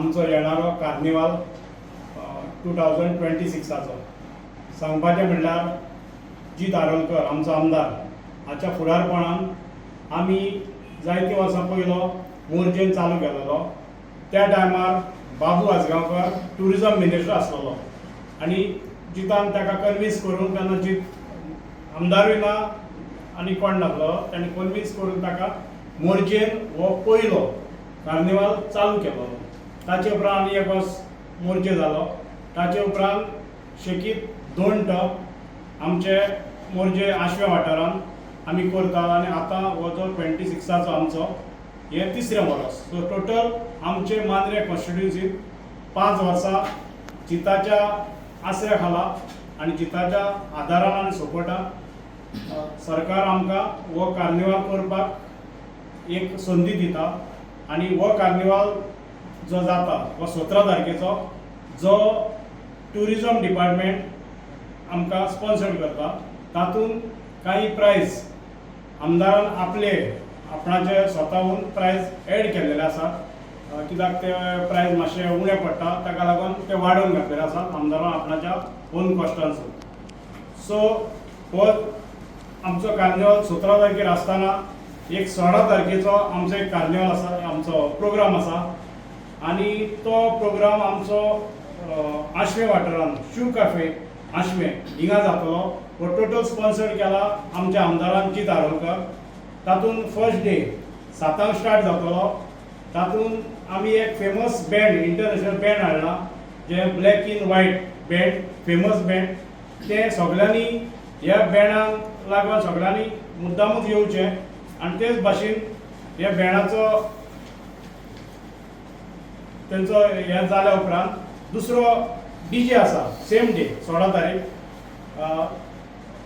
आमचो येणारो कार्निवाल 2026चो. सांगपाचें म्हणल्यार, जीत आरोलकर आमचो आमदार हाच्या फुडारपणान आमी जायतीं वर्सां पयलो मोरजेन चालू केलेलो. त्या टायमार बाबू आजगांवकर ट्युरिजम मिनिस्टर आसलेलो आनी जितान ताका कन्विन्स करून, तेन्ना जीत आमदारूय ना आनी कोण नासलो, ताणें कन्विन्स करून ताका मोरजेन हो पयलो कार्निवाल चालू केलो. ताचे उपरांत आनी एक वर्स मोरजे जालो. ताचे उपरांत शेकीत दोन टप आमचे मोरजे आशव्या वाठारांत आमी करतात आनी आतां हो जो 26चो आमचो हें तिसरें वर्स. सो टोटल आमचे मांद्रे कॉन्स्टिट्युन्सीत 5 वर्सां जिताच्या आसऱ्या खाला आनी जिताच्या आदारान आनी सपोर्टान सरकार आमकां हो कार्निवाल करपाक एक संदी दिता. आनी हो कार्निवाल जो जाता हो 17 तारखेचो, जो ट्युरिजम डिपार्टमेंट आमकां स्पॉन्सर्ड करता. तातूंत काही प्रायज आमदारान आपले आपणाचे स्वताहून प्रायज एड केल्लेले आसात, कित्याक ते प्रायज मातशे उणे पडटा, ताका लागून ते वाडोवन घातलेले आसात आमदारान आपणाच्या ओन कॉस्टांसून. सो हो आमचो कार्निवाल 17 तारखेर आसतना एक 16 तारखेचो आमचो एक कार्निवाल आसा, आमचो प्रोग्राम आसा आनी तो प्रोग्राम आमचो आशवें वाठारांत शू काफे आशवें हिंगा जातलो. हो टोटल स्पॉन्सर्ड केला आमच्या आमदारान जीत आरोलकर. तातूंत फर्स्ट डे 7 स्टार्ट जातलो. तातूंत आमी एक फेमस बँड, इंटरनॅशनल बँड हाडला, जे Black in White band, famous band. ते सगळ्यांनी ह्या बँडाक लागून सगळ्यांनी मुद्दामूच येवचें आनी तेच भाशेन ह्या बँडाचो तेंचो हें जाल्या उपरांत दुसरो डीजे आसा. सेम डे, 16 तारीख,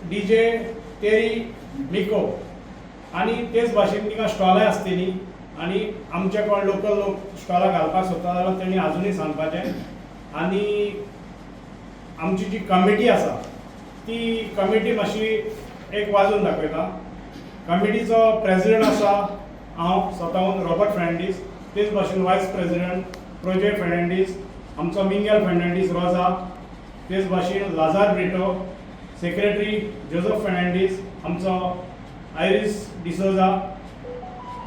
डीजे तेरी मिको. आनी तेच भाशेन तिंगा स्टॉलांय आसतलीं आनी आमचे कोण लोकल लोक स्टॉलां घालपाक सोदता जाल्यार तेणी आजुनूय सांगपाचें. आनी आमची जी कमिटी आसा ती कमिटी मातशी एक वाजोवन दाखयता. कमिटीचो प्रेसिडेंट आसा हांव स्वताहून, रॉबर्ट फेर्नांडीस. तेच भाशेन वायस प्रेसिडेंट प्रोजय फेर्नांडीस, आमचो मिंगेल फेर्नांडीस रोजा, तेच भाशेन लाजार ब्रिटो, सेक्रेटरी जोजफ फेर्नांडीस, आमचो Iris D'Souza,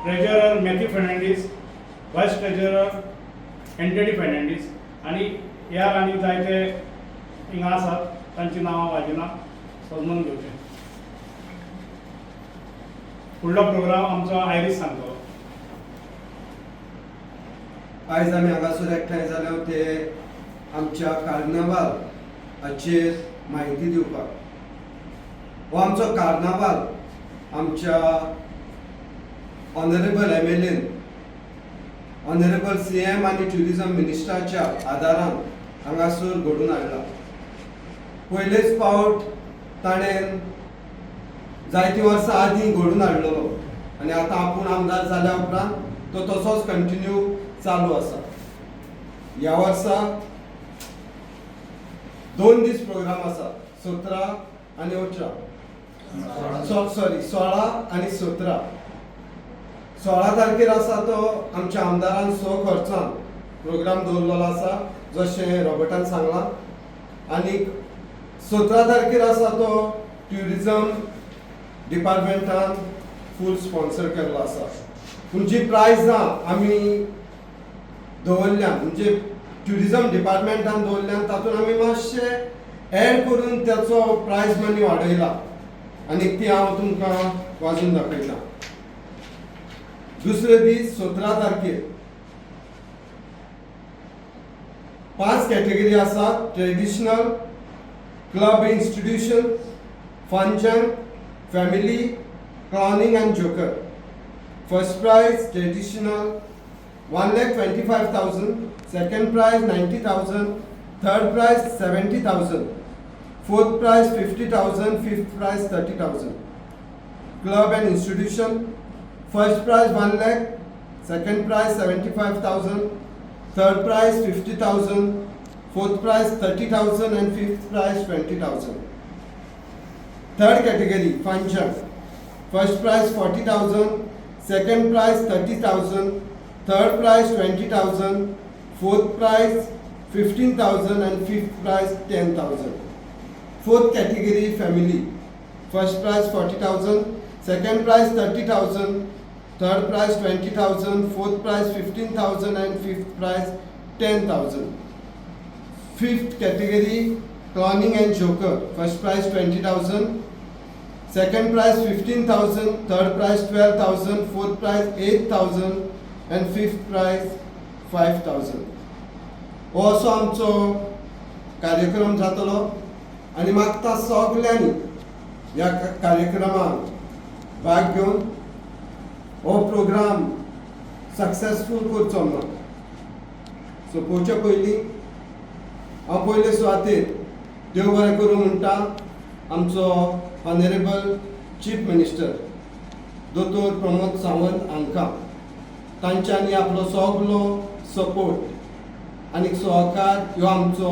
treasurer Mathew Fernandes, vice treasurer Antony Fernandes आनी ह्या आनी जायते हिंगा आसात, तांची नांवां वाजिना, समजून घेवचें. फुडलो प्रोग्राम आमचो आयरीस सांगतलो. आयज आमी हांगासर एकठांय जाल्या ते आमच्या कार्नावाल हाचेर म्हायती दिवपाक. हो आमचो कार्नावाल आमच्या ऑनरेबल एमएलएन, ऑनरेबल सीएम आनी ट्युरिजम मिनिस्टराच्या आदारान हांगासर घडून हाडला. पयलेच फावट ताणें जायतीं वर्सां आदीं घडून हाडलेलो आनी आतां आपूण आमदार जाल्या उपरांत तो तसोच कंटिन्यू चालू आसा. ह्या वर्सा 2 दीस प्रोग्राम आसा, 17 आनी 18, सॉरी, 16 आनी 17. 16 तारखेर आसा तो आमच्या आमदारान स्वखर्चान प्रोग्राम दवरलेलो आसा, जशें रॉबर्टान सांगलां. आनी 17 तारखेर आसा तो ट्युरिजम डिपार्टमेंटान फूल स्पॉन्सर केल्लो आसा. पूण जी प्रायजां आमी दवरल्या, म्हणजे ट्युरिजम डिपार्टमेंटान दवरल्या, तातूंत आमी मातशे एड करून त्याचो प्रायज मनी वाडयला आनी ती हांव तुमकां वाजून दाखयता. दुसरे दीस 17 तारखेर पांच कॅटेगरी आसा: traditional, club institution, function, family, clowning and joker. First prize traditional 1,25,000, second prize 90,000, third prize 70,000, fourth prize 50,000, fifth prize 30,000. Club and institution, first prize 1 lakh, second prize 75,000, third prize 50,000, fourth prize 30,000 and fifth prize 20,000. Third category function, first prize 40,000, second prize 30,000, third prize 20,000, fourth prize 15,000 and fifth prize 10,000. Fourth category family, first prize 40,000, second prize 30,000, third prize 20,000, fourth prize 15,000 and fifth prize 10,000. Fifth category clowning and joker, first prize 20,000, second prize 15,000, third prize 12,000, fourth prize 8,000 and fifth prize 5,000. हो असो आमचो कार्यक्रम जातलो आनी मागता सगल्यांनी ह्या कार्यक्रमाक भाग घेवन हो प्रोग्राम सक्सेसफूल करचो म्हणून. सोंपोवचे पयलीं हांव पयले सुवातेर देव बरें करूं म्हणटा आमचो ऑनरेबल चीफ मिनिस्टर दोतोर प्रमोद सावंत हांकां. तांच्यांनी आपलो सगलो सपोर्ट आनी सहकार ह्यो आमचो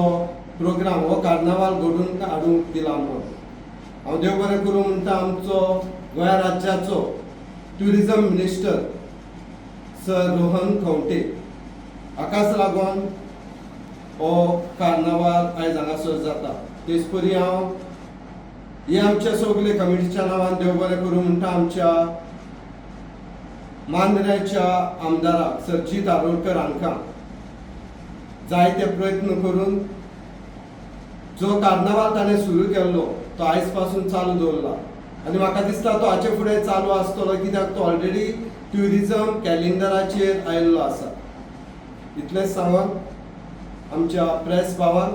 प्रोग्राम हो कार्नावाल घडून हाडूंक दिला म्हणून. हांव देव बरें करूं म्हणटा आमचो गोंया राज्याचो tourism minister sir Rohan Khaunte, हाकाच लागून हो कार्नावाल आयज हांगासर जाता. तेच परी हांव हे आमच्या सगले कमिटीच्या नांवान देव बरें करूं म्हणटा आमच्या मांद्र्याच्या आमदाराक सर जीत आरोलकर हांकां. जायते प्रयत्न करून जो कार्नावाल ताणें सुरू केल्लो तो आयज पासून चालू दवरला आनी म्हाका दिसता तो हाचे फुडें चालू आसतलो, कित्याक तो ऑलरेडी ट्युरिजम कॅलेंडराचेर आयिल्लो आसा. इतलेंच सांगून आमच्या प्रेस भावांक,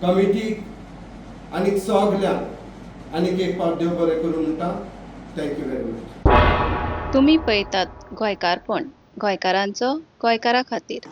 कमिटीक आनी सगल्यांक आनीक एक फावट देव बरें करूं म्हणटा. Thank you very much. तुमी पळयतात गोंयकारपण, गोंयकारांचो गोंयकारा खातीर.